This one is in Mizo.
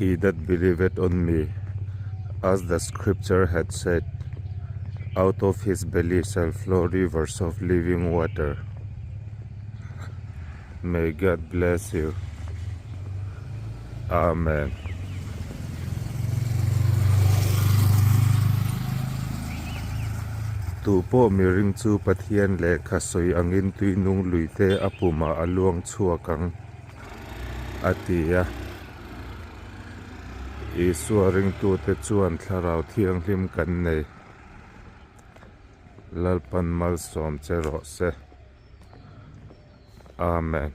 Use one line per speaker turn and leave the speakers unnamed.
He that believeth on me, as the scripture hath said, out of his belly shall flow rivers of living water. May God bless you. Amen. Tu pawh miring chu Pathian lehkha sawi angin tuinung luite a pumah a luang chhuak ang, a ti a. Isua ringtute chuan Thlarau Thianghlim kan nei. Lalpan malsawm che rawh se. Amen.